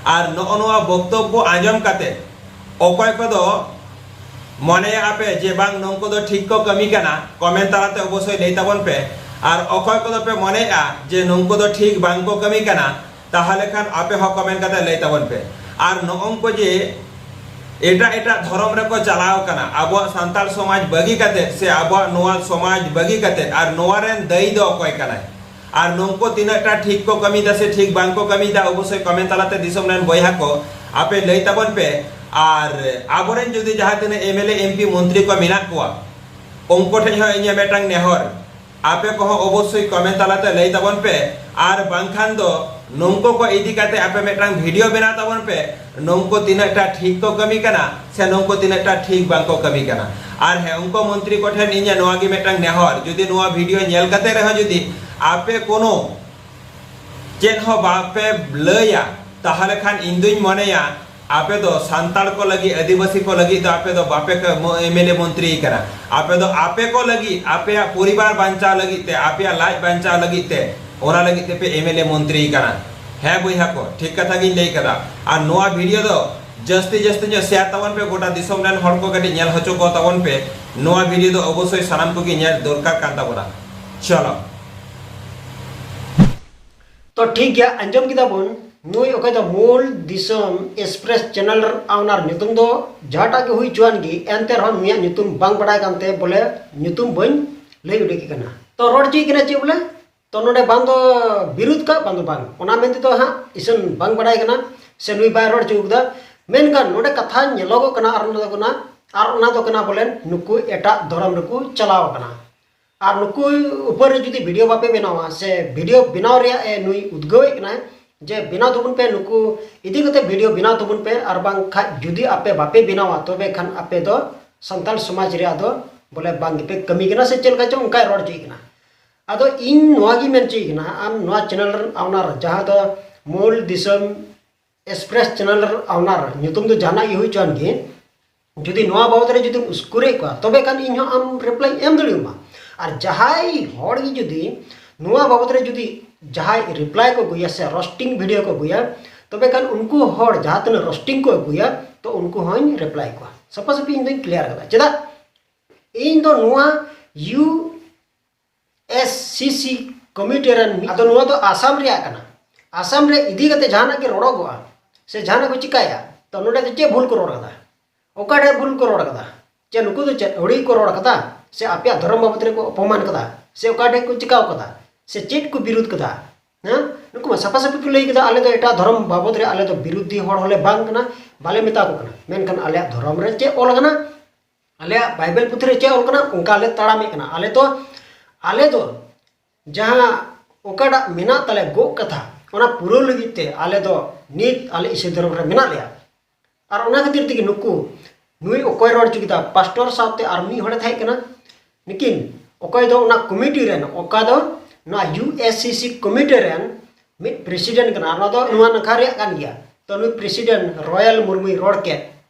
ᱟᱨ ᱱᱚᱜᱼᱚ ᱱᱚᱣᱟ ᱵᱚᱠᱛᱚᱵᱵᱚ ᱟᱸᱡᱚᱢ ᱠᱟᱛᱮ ᱚᱠᱚᱭ ᱠᱚᱫᱚ ᱢᱚᱱᱮᱭᱟᱜᱼᱟ ᱯᱮ ᱡᱮ ᱵᱟᱝ ᱱᱩᱠᱩ ᱫᱚ ᱴᱷᱤᱠ ᱠᱚ ᱠᱟᱹᱢᱤ ᱠᱟᱱᱟ, comment ᱛᱟᱞᱟᱛᱮ ᱚᱵᱚᱥᱥᱳᱭ ᱞᱟᱹᱭ ᱛᱟᱵᱚᱱ ᱯᱮ᱾ ᱟᱨ ᱚᱠᱚᱭ ᱠᱚᱫᱚ ᱯᱮ ᱢᱚᱱᱮᱭᱮᱜᱼᱟ ᱡᱮ ᱱᱩᱠᱩ ᱫᱚ ᱴᱷᱤᱠ ᱵᱟᱝ ᱠᱚ ᱠᱟᱹᱢᱤ ᱠᱟᱱᱟ, ᱛᱟᱦᱚᱞᱮ ᱠᱷᱟᱱ ᱟᱯᱮ ᱦᱚᱸ comment ᱠᱟᱛᱮ ᱞᱟᱹᱭ ᱛᱟᱵᱚᱱ ᱯᱮ᱾ ᱟᱨ ᱱᱚᱜᱼᱚ ᱱᱩᱠᱩ ᱡᱮ ᱮᱴᱟᱜ ᱮᱴᱟᱜ ᱫᱷᱚᱨᱚᱢ ᱨᱮᱠᱚ ᱪᱟᱞᱟᱣ ᱠᱟᱱᱟ, ᱟᱵᱚᱣᱟᱜ ᱥᱟᱱᱛᱟᱲ ᱥᱚᱢᱟᱡᱽ ᱵᱟᱹᱜᱤ ᱠᱟᱛᱮ ᱥᱮ ᱟᱵᱚᱣᱟᱜ ᱱᱚᱣᱟ ᱥᱚᱢᱟᱡᱽ ᱵᱟᱹᱜᱤ ᱠᱟᱛᱮ, ᱟᱨ ᱱᱚᱣᱟ ᱨᱮᱱ ᱫᱟᱹᱭᱤ ᱫᱚ ᱚᱠᱚᱭ ᱠᱟᱱᱟᱭ? ᱟᱨ ᱱᱩᱝᱠᱩ ᱛᱤᱱᱟᱹᱜ ᱴᱟ ᱴᱷᱤᱠ ᱠᱚ ᱠᱟᱹᱢᱤᱭᱮᱫᱟ ᱥᱮ ᱴᱷᱤᱠ ᱵᱟᱝ ᱠᱚ ᱠᱟᱹᱢᱤᱭᱮᱫᱟ, ᱚᱵᱚᱥᱥᱳᱭ ᱠᱚᱢᱮᱱᱴ ᱛᱟᱞᱟᱛᱮ ᱫᱤᱥᱚᱢ ᱨᱮᱱ ᱵᱚᱭᱦᱟ ᱠᱚ ᱟᱯᱮ ᱞᱟᱹᱭ ᱛᱟᱵᱚᱱ ᱯᱮ᱾ ᱟᱨ ᱟᱵᱚᱨᱮᱱ ᱡᱩᱫᱤ ᱡᱟᱦᱟᱸ ᱛᱤᱱᱟᱹᱜ M L A, M P, ᱢᱚᱱᱛᱨᱤ ᱠᱚ ᱢᱮᱱᱟᱜ ᱠᱚᱣᱟ, ᱩᱱᱠᱩ ᱴᱷᱮᱱ ᱦᱚᱸ ᱤᱧᱟᱹᱜ ᱢᱤᱫᱴᱟᱝ ᱱᱮᱦᱚᱨ, ᱟᱯᱮ ᱠᱚᱦᱚᱸ ᱚᱵᱚᱥᱥᱳᱭ ᱠᱚᱢᱮᱱᱴ ᱛᱟᱞᱟᱛᱮ ᱞᱟᱹᱭ ᱛᱟᱵᱚᱱ ᱯᱮ᱾ ᱟᱨ ᱵᱟᱝᱠᱷᱟᱱ ᱫᱚ ᱱᱩᱝᱠᱩ ᱠᱚ ᱤᱫᱤ ᱠᱟᱛᱮ ᱟᱯᱮ ᱢᱤᱫᱴᱟᱝ ᱵᱷᱤᱰᱤᱭᱳ ᱵᱮᱱᱟᱣ ᱛᱟᱵᱚᱱ ᱯᱮ, ᱱᱩᱝᱠᱩ ᱛᱤᱱᱟᱹᱜ ᱴᱟ ᱴᱷᱤᱠ ᱠᱚ ᱠᱟᱹᱢᱤ ᱠᱟᱱᱟ ᱥᱮ ᱱᱩᱝᱠᱩ ᱛᱤᱱᱟᱹᱜ ᱴᱟ ᱴᱷᱤᱠ ᱵᱟᱝ ᱠᱚ ᱠᱟᱹᱢᱤ ᱠᱟᱱᱟ᱾ ᱟᱨ ᱦᱮᱸ, ᱩᱱᱠᱩ ᱢᱚᱱᱛᱨᱤ ᱠᱚᱴᱷᱮᱱ ᱤᱧᱟᱹᱜ ᱱᱚᱣᱟ ᱜᱮ ᱢᱤᱫᱴᱟᱝ ᱱᱮᱦᱚᱨ, ᱡᱩᱫᱤ ᱱᱚᱣᱟ ᱵᱷᱤᱰᱤᱭᱳ ᱧᱮᱞ ᱠᱟᱛᱮ ᱨᱮᱦᱚᱸ ᱡᱩᱫᱤ ᱟᱯᱮ ᱠᱳᱱᱳ ᱪᱮᱫ ᱦᱚᱸ ᱵᱟᱯᱮ ᱞᱟᱹᱭᱟ, ᱛᱟᱦᱚᱞᱮ ᱠᱷᱟᱱ ᱤᱧ ᱫᱩᱧ ᱢᱚᱱᱮᱭᱟ ᱟᱯᱮ ᱫᱚ ᱥᱟᱱᱛᱟᱲ ᱠᱚ ᱞᱟᱹᱜᱤᱫ, ᱟᱹᱫᱤᱵᱟᱹᱥᱤ ᱠᱚ ᱞᱟᱹᱜᱤᱫ ᱫᱚ ᱟᱯᱮ ᱫᱚ ᱵᱟᱯᱮ ᱠᱟᱹ-, ᱢᱚ-, ᱮᱢ ᱮᱞ ᱮ ᱢᱚᱱᱛᱨᱤ ᱠᱟᱱᱟ᱾ ᱟᱯᱮ ᱫᱚ ᱟᱯᱮ ᱠᱚ ᱞᱟᱹᱜᱤᱫ, ᱟᱯᱮᱭᱟᱜ ᱯᱚᱨᱤᱵᱟᱨ ᱵᱟᱧᱪᱟᱣ ᱞᱟᱹᱜᱤᱫ ᱛᱮ, ᱟᱯᱮᱭᱟᱜ ᱞᱟᱡ ᱵᱟᱧᱪᱟᱣ ᱞᱟᱹᱜᱤᱫ ᱛᱮ, ᱚᱱᱟ ᱞᱟᱹᱜᱤᱫ ᱛᱮᱯᱮ ᱮᱢ ᱮᱞ ᱮ ᱢᱚᱱᱛᱨᱤ ᱠᱟᱱᱟ᱾ ᱦᱮᱸ ᱵᱚᱭᱦᱟ ᱠᱚ, ᱴᱷᱤᱠ ᱠᱟᱛᱷᱟ ᱜᱤᱧ ᱞᱟᱹᱭ ᱠᱟᱫᱟ᱾ ᱟᱨ ᱱᱚᱣᱟ ᱵᱷᱤᱰᱤᱭᱳ ᱫᱚ ᱡᱟᱹᱥᱛᱤ ᱡᱟᱹᱥᱛᱤ ᱧᱚᱜ ᱥᱮᱭᱟᱨ ᱛᱟᱵᱚᱱ ᱯᱮ, ᱜᱚᱴᱟ ᱫᱤᱥᱚᱢ ᱨᱮᱱ ᱦᱚᱲ ᱠᱚ ᱠᱟᱹᱴᱤᱡ ᱧᱮᱞ ᱦᱚᱪᱚ ᱠᱚ ᱛᱟᱵᱚᱱ ᱯᱮ᱾ ᱱᱚᱣᱟ ᱵᱷᱤᱰᱤᱭᱳ ᱫᱚ ᱚᱵᱚᱥᱥᱳᱭ ᱥᱟᱱᱟᱢ ᱠᱚᱜᱮ ᱧᱮᱞ ᱫᱚᱨᱠᱟᱨ ᱠᱟᱱ ᱛᱟᱵᱚᱱᱟ᱾ ᱪᱚᱞᱚ᱾ ᱛᱚ ᱴᱷᱤᱠ ᱜᱮᱭᱟ, ᱟᱸᱡᱚᱢ ᱠᱮᱫᱟ ᱵᱚᱱ, ᱱᱩᱭ ᱚᱠᱚᱭ ᱫᱚ ᱢᱩᱞ ᱫᱤᱥᱚᱢ ᱮᱠᱥᱯᱨᱮᱥ ᱪᱮᱱᱮᱞ ᱨᱮᱱ ᱟᱣᱱᱟᱨ, ᱧᱩᱛᱩᱢ ᱫᱚ ᱡᱟᱦᱟᱸᱴᱟᱜ ᱜᱮ ᱦᱩᱭ ᱦᱚᱪᱚᱣᱟᱱ ᱜᱮ, ᱮᱱᱛᱮ ᱨᱮᱦᱚᱸ ᱱᱩᱭᱟᱜ ᱧᱩᱛᱩᱢ ᱵᱟᱝ ᱵᱟᱰᱟᱭ ᱠᱟᱱᱛᱮ ᱵᱚᱞᱮ ᱧᱩᱛᱩᱢ ᱵᱟᱹᱧ ᱞᱟᱹᱭ ᱩᱰᱩᱠᱮ ᱠᱟᱱᱟ᱾ ᱛᱚ ᱨᱚᱲ ᱦᱚᱪᱚᱭᱮ ᱠᱟᱱᱟ ᱪᱮᱫ ᱵᱚᱞᱮ? ᱛᱚ ᱱᱚᱰᱮ ᱵᱟᱝ ᱫᱚ ᱵᱤᱨᱩᱫᱷ ᱠᱟᱜ, ᱵᱟᱝ ᱫᱚ ᱵᱟᱝ, ᱚᱱᱟ ᱢᱮᱱᱛᱮ ᱫᱚ ᱦᱟᱸᱜ ᱤᱥᱟᱹᱱ ᱵᱟᱝ ᱵᱟᱰᱟᱭ ᱠᱟᱱᱟ ᱥᱮ ᱱᱩᱭ ᱵᱟᱭ ᱨᱚᱲ ᱦᱚᱪᱚ ᱠᱟᱫᱟ᱾ ᱢᱮᱱᱠᱷᱟᱱ ᱱᱚᱰᱮ ᱠᱟᱛᱷᱟ ᱧᱮᱞᱚᱜᱚᱜ ᱠᱟᱱᱟ, ᱟᱨ ᱚᱱᱟ ᱫᱚ ᱠᱟᱱᱟ, ᱟᱨ ᱚᱱᱟ ᱫᱚ ᱠᱟᱱᱟ ᱵᱚᱞᱮ ᱱᱩᱠᱩ ᱮᱴᱟᱜ ᱫᱷᱚᱨᱚᱢ ᱨᱮᱠᱚ ᱪᱟᱞᱟᱣ ᱠᱟᱱᱟ᱾ ᱟᱨ ᱱᱩᱠᱩ ᱩᱯᱚᱨ ᱨᱮ ᱡᱩᱫᱤ ᱵᱷᱤᱰᱤᱭᱳ ᱵᱟᱯᱮ ᱵᱮᱱᱟᱣᱟ ᱥᱮ ᱵᱷᱤᱰᱤᱭᱳ ᱵᱮᱱᱟᱣ ᱨᱮᱭᱟᱜ ᱮ ᱱᱩᱭ ᱩᱫᱽᱜᱟᱹᱣᱮᱫ ᱠᱟᱱᱟᱭ ᱡᱮ ᱵᱮᱱᱟᱣ ᱛᱟᱵᱚᱱ ᱯᱮ, ᱱᱩᱠᱩ ᱤᱫᱤ ᱠᱟᱛᱮ ᱵᱷᱤᱰᱤᱭᱳ ᱵᱮᱱᱟᱣ ᱛᱟᱵᱚᱱ ᱯᱮ, ᱟᱨ ᱵᱟᱝᱠᱷᱟᱡ ᱡᱩᱫᱤ ᱟᱯᱮ ᱵᱟᱯᱮ ᱵᱮᱱᱟᱣᱟ ᱛᱚᱵᱮ ᱠᱷᱟᱱ ᱟᱯᱮ ᱫᱚ ᱥᱟᱱᱛᱟᱲ ᱥᱚᱢᱟᱡᱽ ᱨᱮᱭᱟᱜ ᱫᱚ ᱵᱚᱞᱮ ᱵᱟᱝ ᱜᱮᱯᱮ ᱠᱟᱹᱢᱤ ᱠᱟᱱᱟ ᱥᱮ ᱪᱮᱫ ᱞᱮᱠᱟ ᱪᱚᱝ ᱚᱱᱠᱟᱭ ᱨᱚᱲ ᱦᱚᱪᱚᱭᱮᱫ ᱠᱟᱱᱟ᱾ ᱟᱫᱚ ᱤᱧ ᱱᱚᱣᱟ ᱜᱤᱧ ᱢᱮᱱ ᱦᱚᱪᱚᱭᱮᱫ ᱠᱟᱱᱟ, ᱟᱢ ᱱᱚᱣᱟ ᱪᱮᱱᱮᱞ ᱨᱮᱱ ᱟᱣᱱᱟᱨ, ᱡᱟᱦᱟᱸ ᱫᱚ ᱢᱩᱞ ᱫᱤᱥᱚᱢ ᱮᱠᱥᱯᱨᱮᱥ ᱪᱮᱱᱮᱞ ᱨᱮᱱ ᱟᱣᱱᱟᱨ, ᱧᱩᱛᱩᱢ ᱫᱚ ᱡᱟᱦᱟᱱᱟᱜ ᱜᱮ ᱦᱩᱭ ᱦᱚᱪᱚᱣᱟᱱ ᱜᱮ, ᱡᱩᱫᱤ ᱱᱚᱣᱟ ᱵᱟᱵᱚᱫ ᱨᱮ ᱡᱩᱫᱤᱢ ᱩᱥᱠᱩᱨᱮᱫ ᱠᱚᱣᱟ ᱛᱚᱵᱮ ᱠᱷᱟᱱ ᱤᱧ ᱦᱚᱸ ᱟᱢ ᱨᱤᱯᱞᱟᱭ ᱤᱧ ᱮᱢ ᱫᱟᱲᱮᱭᱟᱢᱟ᱾ ᱟᱨ ᱡᱟᱦᱟᱸᱭ ᱦᱚᱲ ᱜᱮ ᱡᱩᱫᱤ ᱱᱚᱣᱟ ᱵᱟᱵᱚᱫ ᱨᱮ ᱡᱩᱫᱤ ᱡᱟᱦᱟᱸᱭ ᱨᱤᱯᱞᱟᱭ ᱠᱚ ᱟᱹᱜᱩᱭᱟ ᱥᱮ ᱨᱳᱥᱴᱤᱝ ᱵᱷᱤᱰᱤᱭᱳ ᱠᱚ ᱟᱹᱜᱩᱭᱟ, ᱛᱚᱵᱮ ᱠᱷᱟᱱ ᱩᱱᱠᱩ ᱦᱚᱲ ᱡᱟᱦᱟᱸ ᱛᱤᱱᱟᱹᱜ ᱨᱳᱥᱴᱤᱝ ᱠᱚ ᱟᱹᱜᱩᱭᱟ ᱛᱚ ᱩᱱᱠᱩ ᱦᱚᱸᱧ ᱨᱤᱯᱞᱟᱭ ᱠᱚᱣᱟ᱾ ᱥᱟᱯᱷᱟ ᱥᱟᱹᱯᱷᱤ ᱤᱧ ᱫᱚᱧ ᱠᱞᱤᱭᱟᱨ ᱠᱟᱫᱟ᱾ ᱪᱮᱫᱟᱜ? ᱤᱧ ᱫᱚ ᱱᱚᱣᱟ ᱭᱩ ᱮᱥ ᱥᱤ ᱥᱤ ᱠᱚᱢᱤᱴᱤ ᱨᱮᱱ ᱢᱤᱫ, ᱟᱫᱚ ᱱᱚᱣᱟ ᱫᱚ ᱟᱥᱟᱢ ᱨᱮᱭᱟᱜ ᱠᱟᱱᱟ᱾ ᱟᱥᱟᱢ ᱨᱮ ᱤᱫᱤ ᱠᱟᱛᱮ ᱡᱟᱦᱟᱱᱟᱜ ᱜᱮ ᱨᱚᱲᱚᱜᱚᱜᱼᱟ ᱥᱮ ᱡᱟᱦᱟᱱᱟᱜ ᱠᱚ ᱪᱤᱠᱟᱭᱟ, ᱛᱚ ᱱᱚᱰᱮ ᱫᱚ ᱪᱮᱫ ᱵᱷᱩᱞ ᱠᱚ ᱨᱚᱲ ᱠᱟᱫᱟ? ᱚᱠᱟ ᱴᱷᱮᱡ ᱵᱷᱩᱞ ᱠᱚ ᱨᱚᱲ ᱠᱟᱫᱟ? ᱪᱮ ᱱᱩᱠᱩ ᱫᱚ ᱪᱮᱫ ᱟᱹᱣᱲᱤ ᱠᱚ ᱨᱚᱲ ᱠᱟᱫᱟ? ᱥᱮ ᱟᱯᱮᱭᱟᱜ ᱫᱷᱚᱨᱚᱢ ᱵᱟᱵᱚᱫ ᱨᱮᱠᱚ ᱚᱯᱚᱢᱟᱱ ᱠᱟᱫᱟ? ᱥᱮ ᱚᱠᱟ ᱴᱷᱮᱡ ᱠᱚ ᱪᱤᱠᱟᱣ ᱠᱟᱫᱟ? ᱦᱮᱸ, ᱱᱩᱠᱩ ᱢᱟ ᱥᱟᱯᱷᱟ ᱥᱟᱹᱯᱷᱤ ᱠᱚ ᱞᱟᱹᱭ ᱠᱮᱫᱟ, "ᱟᱞᱮ ᱫᱚ ᱮᱴᱟᱜ ᱫᱷᱚᱨᱚᱢ ᱵᱟᱵᱚᱫ ᱨᱮ ᱟᱞᱮ ᱫᱚ ᱵᱤᱨᱩᱫᱷᱤ ᱦᱚᱲ ᱦᱚᱸᱞᱮ ᱵᱟᱝ ᱠᱟᱱᱟ, ᱵᱟᱞᱮ ᱢᱮᱛᱟ ᱠᱚ ᱠᱟᱱᱟ, ᱢᱮᱱᱠᱷᱟᱱ ᱟᱞᱮᱭᱟᱜ ᱫᱷᱚᱨᱚᱢ ᱨᱮ ᱪᱮᱫ ᱚᱞ ᱠᱟᱱᱟ, ᱟᱞᱮᱭᱟᱜ ᱵᱟᱭᱵᱮᱞ ᱯᱩᱛᱷᱤ ᱨᱮ ᱪᱮᱫ ᱚᱞ ᱠᱟᱱᱟ, ᱚᱱᱠᱟ ᱞᱮ ᱛᱟᱲᱟᱢᱮᱫ ᱠᱟᱱᱟ᱾ ᱟᱞᱮ ᱫᱚ, ᱟᱞᱮ ᱫᱚ ᱡᱟᱦᱟᱸ ᱚᱠᱟᱴᱟᱜ ᱢᱮᱱᱟᱜ ᱛᱟᱞᱮ ᱜᱚᱜ ᱠᱟᱛᱷᱟ, ᱚᱱᱟ ᱯᱩᱨᱟᱹᱣ ᱞᱟᱹᱜᱤᱫ ᱛᱮ ᱟᱞᱮ ᱫᱚ ᱱᱤᱛ ᱟᱞᱮ ᱤᱥᱟᱹᱭ ᱫᱷᱚᱨᱚᱢ ᱨᱮ ᱢᱮᱱᱟᱜ ᱞᱮᱭᱟ᱾" ᱟᱨ ᱚᱱᱟ ᱠᱷᱟᱹᱛᱤᱨ ᱛᱮᱜᱮ ᱱᱩᱠᱩ, ᱱᱩᱭ ᱚᱠᱚᱭ ᱨᱚᱲ ᱦᱚᱪᱚ ᱠᱮᱫᱟ, ᱯᱟᱥᱴᱚᱨ ᱥᱟᱶᱛᱮ ᱟᱨ ᱢᱤᱫ ᱦᱚᱲᱮ ᱛᱟᱦᱮᱸ ᱠᱟᱱᱟ, ᱞᱮᱠᱤᱱ ᱚᱠᱚᱭ ᱫᱚ ᱚᱱᱟ ᱠᱚᱢᱤᱴᱤ ᱨᱮᱱ, ᱚᱠᱟ ᱫᱚ ᱱᱚᱣᱟ ᱤᱭᱩ ᱮᱥ ᱥᱤ ᱥᱤ ᱠᱚᱢᱤᱴᱤ ᱨᱮᱱ ᱢᱤᱫ ᱯᱨᱮᱥᱤᱰᱮᱱᱴ ᱠᱟᱱᱟ, ᱟᱨ ᱱᱚᱣᱟ ᱫᱚ ᱱᱚᱣᱟ ᱱᱟᱠᱷᱟ ᱨᱮᱭᱟᱜ ᱠᱟᱱ ᱜᱮᱭᱟ᱾ ᱛᱚ ᱱᱩᱭ ᱯᱨᱮᱥᱤᱰᱮᱱᱴ ᱨᱚᱭᱮᱞ ᱢᱩᱨᱢᱩᱭ ᱨᱚᱲ ᱠᱮᱫ,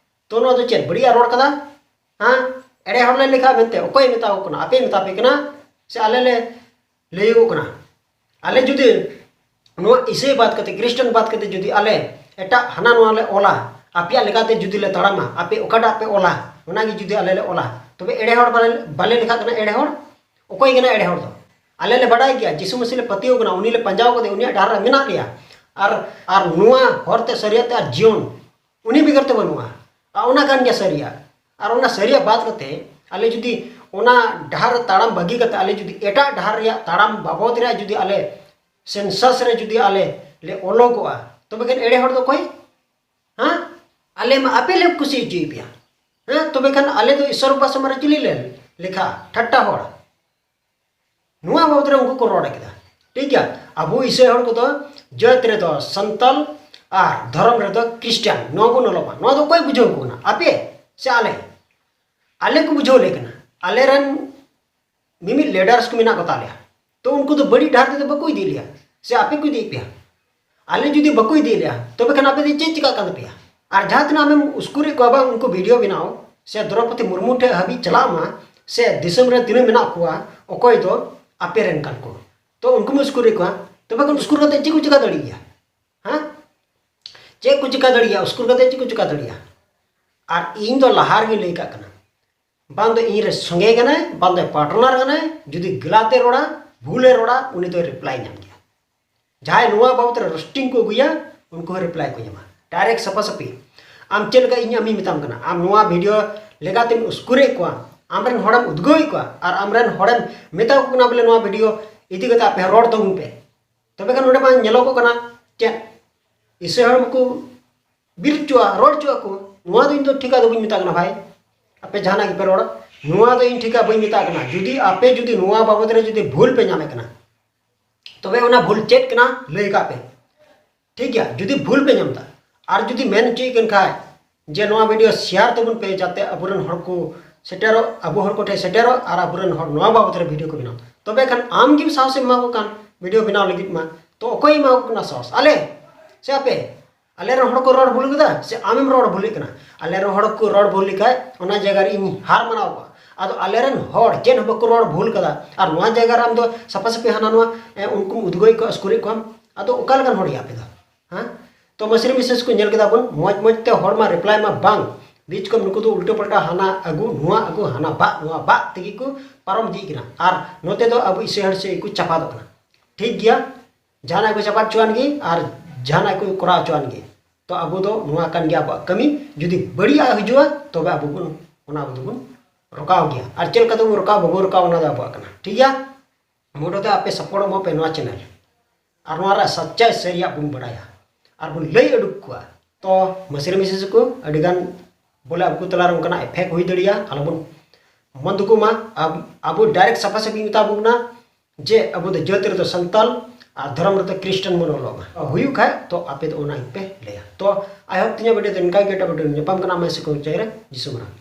ᱛᱚ ᱱᱚᱣᱟ ᱫᱚ ᱪᱮᱫ ᱵᱟᱹᱲᱤᱡ ᱮ ᱨᱚᱲ ᱠᱟᱫᱟ? ᱦᱮᱸ, ᱮᱲᱮ ᱦᱚᱲ ᱞᱮ ᱞᱮᱠᱷᱟ ᱢᱮᱱᱛᱮ ᱚᱠᱚᱭ ᱢᱮᱛᱟ ᱠᱚ ᱠᱟᱱᱟ? ᱟᱯᱮ ᱢᱮᱛᱟ ᱯᱮ ᱠᱟᱱᱟ ᱥᱮ ᱟᱞᱮ ᱞᱮ ᱞᱟᱹᱭᱟᱹᱜᱚᱜ ᱠᱟᱱᱟ? ᱟᱞᱮ ᱡᱩᱫᱤ ᱱᱚᱣᱟ ᱤᱥᱟᱹᱭ ᱵᱟᱫ ᱠᱟᱛᱮ, ᱠᱷᱨᱤᱥᱴᱟᱱ ᱵᱟᱫ ᱠᱟᱛᱮ ᱡᱩᱫᱤ ᱟᱞᱮ ᱮᱴᱟᱜ ᱦᱟᱱᱟ ᱱᱚᱣᱟ ᱞᱮ ᱚᱞᱟ, ᱟᱯᱮᱭᱟᱜ ᱞᱮᱠᱟᱛᱮ ᱡᱩᱫᱤ ᱞᱮ ᱛᱟᱲᱟᱢᱟ, ᱟᱯᱮ ᱚᱠᱟᱴᱟᱜ ᱯᱮ ᱚᱞᱟ, ᱚᱱᱟᱜᱮ ᱡᱩᱫᱤ ᱟᱞᱮ ᱞᱮ ᱚᱞᱟ, ᱛᱚᱵᱮ ᱮᱲᱮ ᱦᱚᱲ ᱵᱟᱞᱮ, ᱵᱟᱞᱮ ᱞᱮᱠᱷᱟᱜ ᱠᱟᱱᱟ ᱮᱲᱮ ᱦᱚᱲ? ᱚᱠᱚᱭ ᱠᱟᱱᱟ ᱮᱲᱮ ᱦᱚᱲ ᱫᱚ? ᱟᱞᱮ ᱞᱮ ᱵᱟᱰᱟᱭ ᱜᱮᱭᱟ, ᱡᱤᱥᱩ ᱢᱟᱹᱥᱤ ᱞᱮ ᱯᱟᱹᱛᱭᱟᱹᱣ ᱠᱟᱱᱟ, ᱩᱱᱤ ᱞᱮ ᱯᱟᱸᱡᱟᱣ ᱠᱟᱫᱮ, ᱩᱱᱤᱭᱟᱜ ᱰᱟᱦᱟᱨ ᱨᱮ ᱢᱮᱱᱟᱜ ᱞᱮᱭᱟ᱾ ᱟᱨ, ᱟᱨ ᱱᱚᱣᱟ ᱦᱚᱨ ᱛᱮ, ᱥᱟᱹᱨᱤᱭᱟᱜ ᱛᱮ ᱟᱨ ᱡᱤᱭᱚᱱ ᱩᱱᱤ ᱵᱮᱜᱚᱨ ᱛᱮ ᱵᱟᱹᱱᱩᱜᱼᱟ᱾ ᱟᱨ ᱚᱱᱟ ᱠᱟᱱ ᱜᱮᱭᱟ ᱥᱟᱹᱨᱤᱭᱟᱜ᱾ ᱟᱨ ᱚᱱᱟ ᱥᱟᱹᱨᱤᱭᱟᱜ ᱵᱟᱫ ᱠᱟᱛᱮ ᱟᱞᱮ ᱡᱩᱫᱤ ᱚᱱᱟ ᱰᱟᱦᱟᱨ ᱨᱮ ᱛᱟᱲᱟᱢ ᱵᱟᱹᱜᱤ ᱠᱟᱛᱮ ᱟᱞᱮ ᱡᱩᱫᱤ ᱮᱴᱟᱜ ᱰᱟᱦᱟᱨ ᱨᱮᱭᱟᱜ ᱛᱟᱲᱟᱢ ᱵᱟᱵᱚᱫ ᱨᱮᱭᱟᱜ ᱡᱩᱫᱤ ᱟᱞᱮ ᱥᱮᱱᱥᱟᱥ ᱨᱮ ᱡᱩᱫᱤ ᱟᱞᱮ ᱞᱮ ᱚᱞᱚᱜᱚᱜᱼᱟ, ᱛᱚᱵᱮ ᱠᱷᱟᱱ ᱮᱲᱮ ᱦᱚᱲ ᱫᱚ ᱚᱠᱚᱭ? ᱦᱮᱸ? ᱟᱞᱮ ᱢᱟ ᱟᱯᱮ ᱞᱮ ᱠᱩᱥᱤ ᱦᱚᱪᱚᱭᱮᱫ ᱯᱮᱭᱟ᱾ ᱦᱮᱸ, ᱛᱚᱵᱮ ᱠᱷᱟᱱ ᱟᱞᱮ ᱫᱚ ᱤᱥᱚᱨ ᱵᱟᱥᱚᱢ ᱨᱮ ᱪᱤᱞᱤ ᱞᱮ ᱞᱮᱠᱷᱟ? ᱴᱷᱟᱴᱴᱟ ᱦᱚᱲ᱾ ᱱᱚᱣᱟ ᱵᱟᱵᱚᱫ ᱨᱮ ᱩᱱᱠᱩ ᱠᱚ ᱨᱚᱲ ᱠᱮᱫᱟ᱾ ᱴᱷᱤᱠ ᱜᱮᱭᱟ, ᱟᱵᱚ ᱤᱥᱟᱹᱭ ᱦᱚᱲ ᱠᱚᱫᱚ ᱡᱟᱹᱛ ᱨᱮᱫᱚ ᱥᱟᱱᱛᱟᱞ ᱟᱨ ᱫᱷᱚᱨᱚᱢ ᱨᱮᱫᱚ ᱠᱷᱨᱤᱥᱴᱟᱱ, ᱱᱚᱣᱟ ᱵᱚᱱ ᱚᱞᱚᱜᱼᱟ᱾ ᱱᱚᱣᱟ ᱫᱚ ᱚᱠᱚᱭ ᱵᱩᱡᱷᱟᱹᱣ ᱟᱠᱚ ᱠᱟᱱᱟ? ᱟᱯᱮ ᱥᱮ ᱟᱞᱮ? ᱟᱞᱮ ᱠᱚ ᱵᱩᱡᱷᱟᱹᱣ ᱞᱮ ᱠᱟᱱᱟ᱾ ᱟᱞᱮ ᱨᱮᱱ ᱢᱤᱢᱤᱫ ᱞᱤᱰᱟᱨᱥ ᱠᱚ ᱢᱮᱱᱟᱜ ᱠᱚ ᱛᱟᱞᱮᱭᱟ, ᱛᱚ ᱩᱱᱠᱩ ᱫᱚ ᱵᱟᱹᱲᱤᱡ ᱰᱟᱦᱟᱨ ᱛᱮᱫᱚ ᱵᱟᱠᱚ ᱤᱫᱤᱭᱮᱫ ᱞᱮᱭᱟ᱾ ᱥᱮ ᱟᱯᱮ ᱠᱚ ᱤᱫᱤᱭᱮᱫ ᱯᱮᱭᱟ? ᱟᱞᱮ ᱡᱩᱫᱤ ᱵᱟᱠᱚ ᱤᱫᱤᱭᱮᱫ ᱞᱮᱭᱟ, ᱛᱚᱵᱮ ᱠᱷᱟᱱ ᱟᱯᱮ ᱫᱚ ᱪᱮᱫ ᱪᱤᱠᱟᱹᱜ ᱠᱟᱱ ᱛᱟᱯᱮᱭᱟ? ᱟᱨ ᱡᱟᱦᱟᱸ ᱛᱤᱱᱟᱹᱜ ᱟᱢᱮᱢ ᱩᱥᱠᱩᱨᱮᱫ ᱠᱚᱣᱟ ᱵᱟᱝ, ᱩᱱᱠᱩ ᱵᱷᱤᱰᱤᱭᱳ ᱵᱮᱱᱟᱣ ᱥᱮ ᱫᱨᱚᱯᱚᱫᱤ ᱢᱩᱨᱢᱩ ᱴᱷᱮᱱ ᱦᱟᱹᱵᱤᱡ ᱪᱟᱞᱟᱜ ᱢᱟ, ᱥᱮ ᱫᱤᱥᱚᱢ ᱨᱮ ᱛᱤᱱᱟᱹᱜ ᱢᱮᱱᱟᱜ ᱠᱚᱣᱟ, ᱚᱠᱚᱭ ᱫᱚ ᱟᱯᱮ ᱨᱮᱱ ᱠᱟᱱ ᱠᱚ, ᱛᱚ ᱩᱱᱠᱩ ᱢᱟ ᱩᱥᱠᱩᱨᱮᱫ ᱠᱚᱣᱟ᱾ ᱛᱚᱵᱮ ᱠᱷᱟᱱ ᱩᱥᱠᱩᱨ ᱠᱟᱛᱮ ᱪᱮᱫ ᱠᱚ ᱪᱤᱠᱟ ᱫᱟᱲᱮᱭᱟᱜ ᱜᱮᱭᱟ? ᱦᱮᱸ, ᱪᱮᱫ ᱠᱚ ᱪᱤᱠᱟ ᱫᱟᱲᱮᱭᱟᱜᱼᱟ? ᱩᱥᱠᱩᱨ ᱠᱟᱛᱮ ᱪᱮᱫ ᱠᱚ ᱪᱤᱠᱟ ᱫᱟᱲᱮᱭᱟᱜᱼᱟ? ᱟᱨ ᱤᱧ ᱫᱚ ᱞᱟᱦᱟ ᱨᱮᱜᱮᱧ ᱞᱟᱹᱭ ᱠᱟᱜ ᱠᱟᱱᱟ, ᱵᱟᱝ ᱫᱚ ᱤᱧ ᱨᱮ ᱥᱚᱸᱜᱮ ᱠᱟᱱᱟᱭ, ᱵᱟᱝ ᱫᱚ ᱯᱟᱨᱴᱱᱟᱨ ᱠᱟᱱᱟᱭ᱾ ᱡᱩᱫᱤ ᱜᱟᱞᱟᱛᱮ ᱨᱚᱲᱟ, ᱵᱷᱩᱞᱮ ᱨᱚᱲᱟ, ᱩᱱᱤ ᱫᱚᱭ ᱨᱤᱯᱞᱟᱭ ᱧᱟᱢ ᱜᱮᱭᱟ᱾ ᱡᱟᱦᱟᱸᱭ ᱱᱚᱣᱟ ᱵᱟᱵᱚᱛ ᱨᱮ ᱨᱳᱥᱴᱤᱝ ᱠᱚ ᱟᱹᱜᱩᱭᱟ, ᱩᱱᱠᱩ ᱦᱚᱸ ᱨᱤᱯᱞᱟᱭ ᱠᱚ ᱧᱟᱢᱟ, ᱰᱟᱭᱨᱮᱠᱴ ᱥᱟᱯᱷᱟ ᱥᱟᱹᱯᱷᱤ᱾ ᱟᱢ ᱪᱮᱫ ᱞᱮᱠᱟ ᱤᱧ ᱟᱢᱤᱧ ᱢᱮᱛᱟᱢ ᱠᱟᱱᱟ, ᱟᱢ ᱱᱚᱣᱟ ᱵᱷᱤᱰᱤᱭᱳ ᱞᱮᱠᱟᱛᱮᱢ ᱩᱥᱠᱩᱨᱮᱫ ᱠᱚᱣᱟ, ᱟᱢᱨᱮᱱ ᱦᱚᱲᱮᱢ ᱩᱫᱽᱜᱟᱹᱣᱮᱫ ᱠᱚᱣᱟ ᱟᱨ ᱟᱢᱨᱮᱱ ᱦᱚᱲᱮᱢ ᱢᱮᱛᱟ ᱠᱚ ᱠᱟᱱᱟ ᱵᱚᱞᱮ ᱱᱚᱣᱟ ᱵᱷᱤᱰᱤᱭᱳ ᱤᱫᱤ ᱠᱟᱛᱮ ᱟᱯᱮ ᱨᱚᱲ ᱛᱟᱵᱚᱱ ᱯᱮ, ᱛᱚᱵᱮ ᱠᱷᱟᱱ ᱱᱚᱰᱮ ᱢᱟ ᱧᱮᱞᱚᱜᱚᱜ ᱠᱟᱱᱟ ᱪᱮᱫ ᱤᱥᱟᱹᱭ ᱦᱚᱲ ᱠᱚ ᱵᱤᱨᱤᱫ ᱦᱚᱪᱚᱣᱟ, ᱨᱚᱲ ᱦᱚᱪᱚᱣᱟ ᱠᱚ᱾ ᱱᱚᱣᱟ ᱫᱚ ᱤᱧ ᱫᱚ ᱴᱷᱤᱠᱟ ᱫᱚ ᱵᱟᱹᱧ ᱢᱮᱛᱟᱜ ᱠᱟᱱᱟ ᱵᱷᱟᱭ, ᱟᱯᱮ ᱡᱟᱦᱟᱱᱟᱜ ᱜᱮᱯᱮ ᱨᱚᱲᱟ, ᱱᱚᱣᱟ ᱫᱚ ᱤᱧ ᱴᱷᱤᱠᱟ ᱵᱟᱹᱧ ᱢᱮᱛᱟᱜ ᱠᱟᱱᱟ᱾ ᱡᱩᱫᱤ ᱟᱯᱮ ᱡᱩᱫᱤ ᱱᱚᱣᱟ ᱵᱟᱵᱚᱫ ᱨᱮ ᱡᱩᱫᱤ ᱵᱷᱩᱞ ᱯᱮ ᱧᱟᱢᱮᱫ ᱠᱟᱱᱟ, ᱛᱚᱵᱮ ᱚᱱᱟ ᱵᱷᱩᱞ ᱪᱮᱫ ᱠᱟᱱᱟ ᱞᱟᱹᱭ ᱠᱟᱜ ᱯᱮ, ᱴᱷᱤᱠ ᱜᱮᱭᱟ? ᱡᱩᱫᱤ ᱵᱷᱩᱞ ᱯᱮ ᱧᱟᱢ ᱮᱫᱟ ᱟᱨ ᱡᱩᱫᱤ ᱢᱮᱱ ᱦᱚᱪᱚᱭᱮᱫ ᱠᱟᱱ ᱠᱷᱟᱡ ᱡᱮ ᱱᱚᱣᱟ ᱵᱷᱤᱰᱤᱭᱳ ᱥᱮᱭᱟᱨ ᱛᱟᱵᱚᱱ ᱯᱮ ᱡᱟᱛᱮ ᱟᱵᱚᱨᱮᱱ ᱦᱚᱲ ᱠᱚ ᱥᱮᱴᱮᱨᱚᱜ, ᱟᱵᱚ ᱦᱚᱲ ᱠᱚ ᱴᱷᱮᱱ ᱥᱮᱴᱮᱨᱚᱜ ᱟᱨ ᱟᱵᱚᱨᱮᱱ ᱦᱚᱲ ᱱᱚᱣᱟ ᱵᱟᱵᱚᱫ ᱨᱮ ᱵᱷᱤᱰᱤᱭᱳ ᱠᱚ ᱵᱮᱱᱟᱣ, ᱛᱚᱵᱮ ᱠᱷᱟᱱ ᱟᱢ ᱜᱮᱢ ᱥᱟᱦᱚᱥ ᱮᱢ ᱮᱢᱟ ᱠᱚ ᱠᱟᱱ ᱵᱷᱤᱰᱤᱭᱳ ᱵᱮᱱᱟᱣ ᱞᱟᱹᱜᱤᱫ ᱢᱟ᱾ ᱛᱚ ᱚᱠᱚᱭ ᱮᱢᱟ ᱠᱚ ᱠᱟᱱᱟ ᱥᱟᱦᱚᱥ? ᱟᱞᱮ ᱥᱮ ᱟᱯᱮ? ᱟᱞᱮ ᱨᱮᱱ ᱦᱚᱲ ᱠᱚ ᱨᱚᱲ ᱵᱷᱩᱞ ᱠᱮᱫᱟ ᱥᱮ ᱟᱢᱮᱢ ᱨᱚᱲ ᱵᱷᱩᱞᱮᱫ ᱠᱟᱱᱟ? ᱟᱞᱮ ᱨᱮᱱ ᱦᱚᱲ ᱠᱚ ᱨᱚᱲ ᱵᱷᱩᱞ ᱞᱮᱠᱷᱟᱡ ᱚᱱᱟ ᱡᱟᱭᱜᱟ ᱨᱮ ᱤᱧ ᱦᱟᱨ ᱢᱟᱱᱟᱣ ᱠᱚᱣᱟ᱾ ᱟᱫᱚ ᱟᱞᱮ ᱨᱮᱱ ᱦᱚᱲ ᱪᱮᱫ ᱦᱚᱸ ᱵᱟᱠᱚ ᱨᱚᱲ ᱵᱷᱩᱞ ᱠᱟᱫᱟ ᱟᱨ ᱱᱚᱣᱟ ᱡᱟᱭᱜᱟ ᱨᱮ ᱟᱢ ᱫᱚ ᱥᱟᱯᱷᱟ ᱥᱟᱹᱯᱷᱤ ᱦᱟᱱᱟ ᱱᱚᱣᱟ, ᱮ, ᱩᱱᱠᱩᱢ ᱩᱫᱽᱜᱟᱹᱣᱮᱫ ᱠᱚᱣᱟ, ᱩᱥᱠᱩᱨᱮᱫ ᱠᱚᱣᱟᱢ᱾ ᱟᱫᱚ ᱚᱠᱟ ᱞᱮᱠᱟᱱ ᱦᱚᱲ ᱭᱟ ᱟᱯᱮ ᱫᱚ? ᱦᱮᱸ? ᱛᱚ ᱢᱟᱹᱥᱨᱤ ᱢᱤᱥᱮᱥ ᱠᱚ ᱧᱮᱞ ᱠᱮᱫᱟ ᱵᱚᱱ, ᱢᱚᱡᱽ ᱢᱚᱡᱽ ᱛᱮ ᱦᱚᱲ ᱢᱟ ᱨᱤᱯᱞᱟᱭ ᱢᱟ ᱵᱟᱝ, ᱵᱤᱪ ᱠᱷᱚᱱ ᱱᱩᱠᱩ ᱫᱚ ᱩᱞᱴᱟᱹ ᱯᱟᱞᱴᱟ ᱦᱟᱱᱟ ᱟᱹᱜᱩ ᱱᱚᱣᱟ ᱟᱹᱜᱩ ᱦᱟᱱᱟ ᱵᱟᱜ ᱱᱚᱣᱟ ᱵᱟᱜ ᱛᱮᱜᱮ ᱠᱚ ᱯᱟᱨᱚᱢ ᱤᱫᱤᱜ ᱠᱟᱱᱟ᱾ ᱟᱨ ᱱᱚᱛᱮ ᱫᱚ ᱟᱵᱚ ᱤᱥᱟᱹᱭ ᱦᱚᱲ ᱥᱮᱫ ᱜᱮᱠᱚ ᱪᱟᱯᱟᱫᱚᱜ ᱠᱟᱱᱟ᱾ ᱴᱷᱤᱠ ᱜᱮᱭᱟ, ᱡᱟᱦᱟᱱᱟᱜ ᱠᱚ ᱪᱟᱯᱟᱫ ᱦᱚᱪᱚᱣᱟᱱ ᱜᱮ ᱟᱨ ᱡᱟᱦᱟᱱᱟᱜ ᱠᱚ ᱠᱚᱨᱟᱣ ᱦᱚᱪᱚᱣᱟᱱ ᱜᱮ᱾ ᱛᱚ ᱟᱵᱚ ᱫᱚ ᱱᱚᱣᱟ ᱠᱟᱱ ᱜᱮᱭᱟ ᱟᱵᱚᱣᱟᱜ ᱠᱟᱹᱢᱤ᱾ ᱡᱩᱫᱤ ᱵᱟᱹᱲᱤᱡ ᱟᱜ ᱦᱤᱡᱩᱜᱼᱟ ᱛᱚᱵᱮ ᱟᱵᱚ ᱵᱚᱱ, ᱚᱱᱟ ᱟᱵᱚ ᱫᱚᱵᱚᱱ ᱨᱚᱠᱟᱣ ᱜᱮᱭᱟ᱾ ᱟᱨ ᱪᱮᱫ ᱞᱮᱠᱟ ᱛᱮᱵᱚᱱ ᱨᱚᱠᱟᱣ ᱵᱟᱵᱚᱱ ᱨᱚᱠᱟᱣ ᱚᱱᱟ ᱫᱚ ᱟᱵᱚᱣᱟᱜ ᱠᱟᱱᱟ, ᱴᱷᱤᱠ ᱜᱮᱭᱟ? ᱢᱚᱴᱚ ᱛᱮ ᱟᱯᱮ ᱥᱟᱯᱳᱨᱴ ᱮᱢᱚᱜ ᱯᱮ ᱱᱚᱣᱟ ᱪᱮᱱᱮᱞ, ᱟᱨ ᱱᱚᱣᱟ ᱨᱮᱭᱟᱜ ᱥᱟᱪᱪᱟᱭ ᱥᱟᱹᱨᱤᱭᱟᱜ ᱵᱚᱱ ᱵᱟᱲᱟᱭᱟ ᱟᱨ ᱵᱚᱱ ᱞᱟᱹᱭ ᱩᱰᱩᱠ ᱠᱚᱣᱟ᱾ ᱛᱚ ᱢᱟᱹᱥᱨᱤ ᱢᱤᱥᱮᱥ ᱠᱚ ᱟᱹᱰᱤᱜᱟᱱ ᱵᱚᱞᱮ ᱟᱵᱚ ᱛᱟᱞᱟᱨᱮ ᱚᱱᱠᱟᱱᱟᱜ ᱮᱯᱷᱮᱠᱴ ᱦᱩᱭ ᱫᱟᱲᱮᱭᱟᱜᱼᱟ, ᱟᱞᱚᱵᱚᱱ ᱢᱚᱱ ᱫᱩᱠᱩᱜ ᱢᱟ᱾ ᱟᱵ-, ᱟᱵᱚ ᱰᱟᱭᱨᱮᱠᱴ ᱥᱟᱯᱷᱟ ᱥᱟᱹᱯᱷᱤ ᱢᱮᱛᱟ ᱵᱚᱱ ᱠᱟᱱᱟ ᱡᱮ ᱟᱵᱚ ᱫᱚ ᱡᱟᱹᱛ ᱨᱮᱫᱚ ᱥᱟᱱᱛᱟᱞ ᱟᱨ ᱫᱷᱚᱨᱚᱢ ᱨᱮᱫᱚ ᱠᱷᱨᱤᱥᱴᱟᱱ ᱵᱚᱱ ᱚᱞᱚᱜ ᱢᱟ᱾ ᱦᱩᱭᱩᱜ ᱠᱷᱟᱡ ᱛᱚ ᱟᱯᱮ ᱫᱚ ᱚᱱᱟ ᱜᱮᱯᱮ ᱞᱟᱹᱭᱟ᱾ ᱛᱚ ᱟᱭ ᱦᱳᱯ ᱛᱤᱧᱟᱹ ᱵᱷᱤᱰᱤᱭᱳ ᱫᱚ ᱱᱤᱝᱠᱟ ᱜᱮ, ᱮᱴᱟᱜ ᱵᱷᱤᱰᱤᱭᱳ ᱧᱟᱯᱟᱢ ᱠᱟᱱᱟ᱾ ᱢᱟ ᱥᱤᱠᱚ ᱪᱮᱦᱨᱟ ᱡᱤᱥᱩ ᱢᱟᱨᱟᱝ᱾